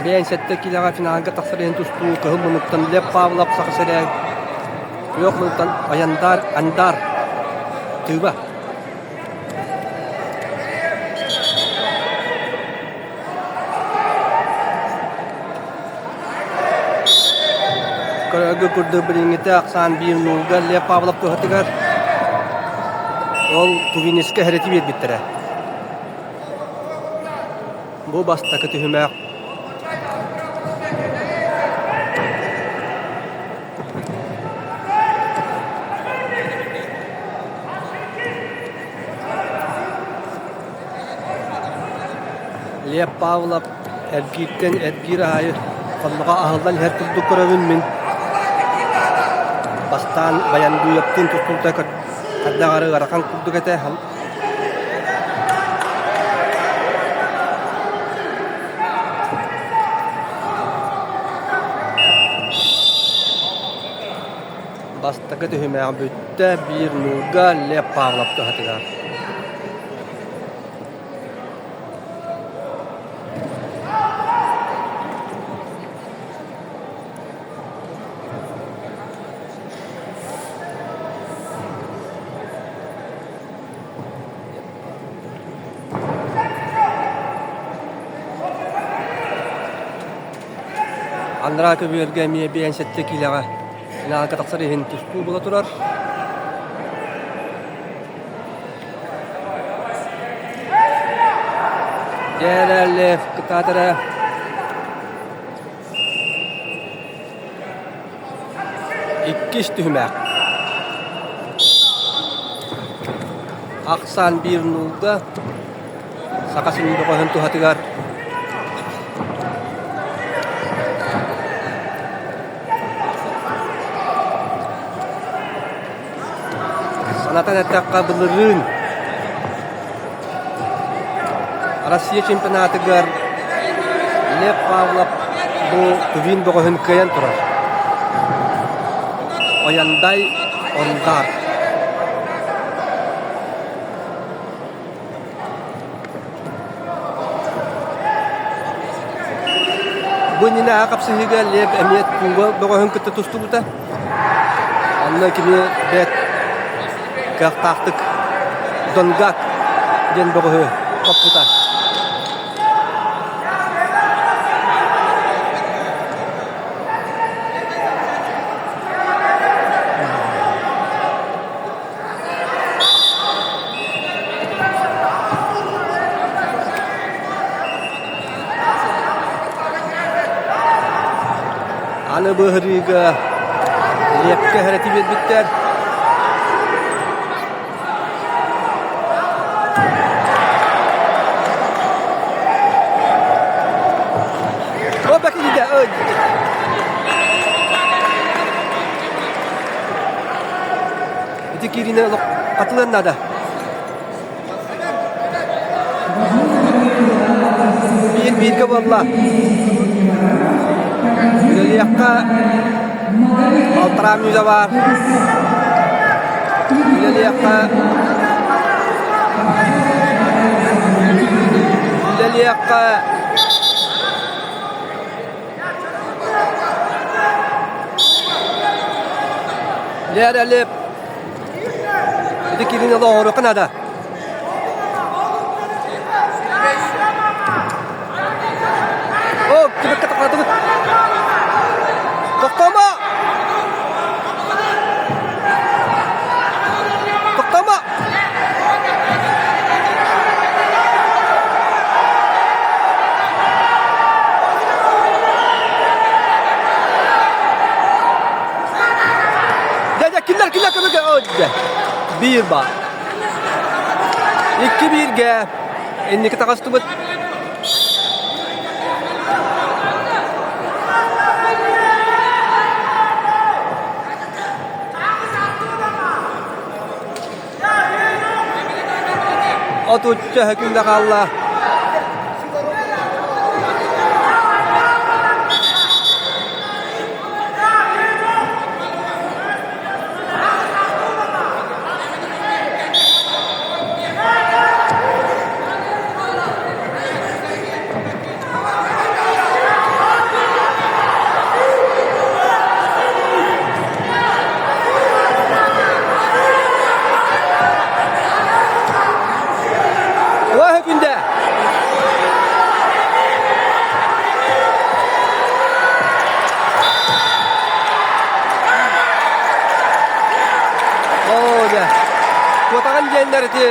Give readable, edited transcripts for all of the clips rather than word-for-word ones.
Бэйэн сэттэ киилэҕэ финалга тахсар иһин тустуу кыһыл муннуктан Лев Павлов Саха сирэ күөх муннуктан Аяндар Андар Тыыба. Көрөргө курдук билиҥҥитэ ахсаан биир нуулга Лев Павлов туһатыгар ол Тувинецка эһэрити биэрбиттэрэ. Бу бастакы түһүмэх. Лев Павлов эргииртэн эргиир аайы хонноҕо аһыллан иһэр курдук көрөбүн мин. Бастаан Баяндуевтыын тустуута хардаҕары ыарахан курдук этэ. Бастакы түһүмэх бүттэ, биир нуулга Лев Павлов туһатыгар. Анараа көбүөргэ эмиэ 57 киилэҕэ финалга тахсар иһин тустуу буола турар. Дьэ, кытаатара Иккис түһүмэх. Ахсаан биир нуулга Саха сирин бөҕөһүн туһатыгар Санатан эттэххэ, былырыын Россия чемпионатыгар Лев Павлов бу Тувин бөҕөһүн кыайан турар. Ояндай Ондар. Бу иннинэ хапсыһыыга Лев эмиэ Тува бөҕөһүн кытта тустубута. Онно кини бэрт кыахтаахтык Донгак диэн бөҕөһү хоппута. Аны быһырыыга лиэпкэ хэрэти биэрбиттэр. Опа киирдэ. Ити киириини олох хатылыан наада. Биир бииргэ буолла. Үлэлиэххэ балтараа мүнүүтэ баар. Үлэлиэххэ үлэлиэххэ Лералеп Ити киирин ыла оҥоруохха наада. О, кибекке тохтоотубут. Тохтоомо! Тохтоомо! Дьэ, дьэ, киллэр, киллэр, көмөкө. О, дьэ. Биир баар. Икки бииргэ. Инники таҕыстыбыт. Отучча күндэ хаалла. Кинилэр ити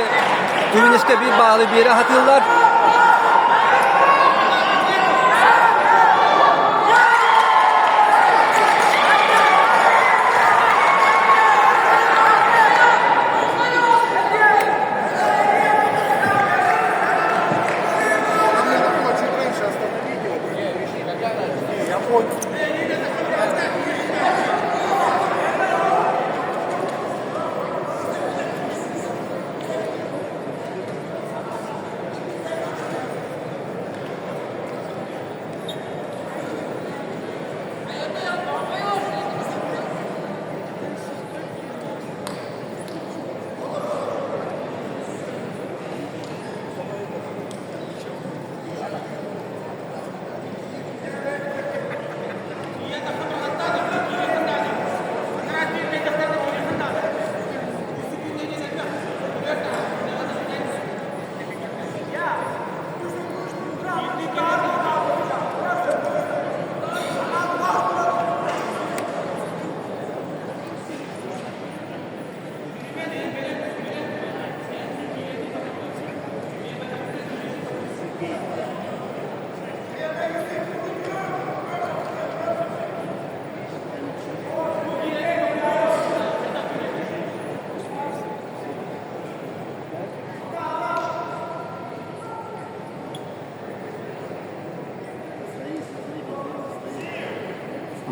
Тувинецка биир баалы биэрэ сатыыллар.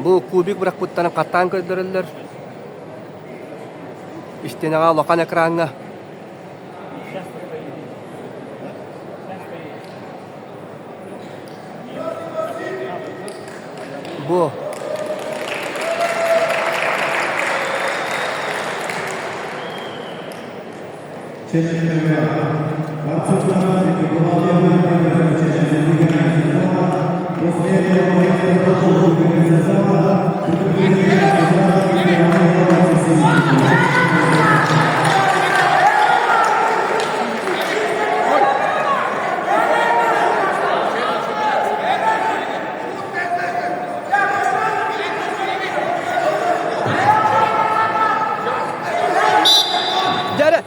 Бу кубик бырахпыттарын хаттаан көрдөрөллөр. Истиэнэҕэ улахан экраҥҥа Бу Дьэрэ!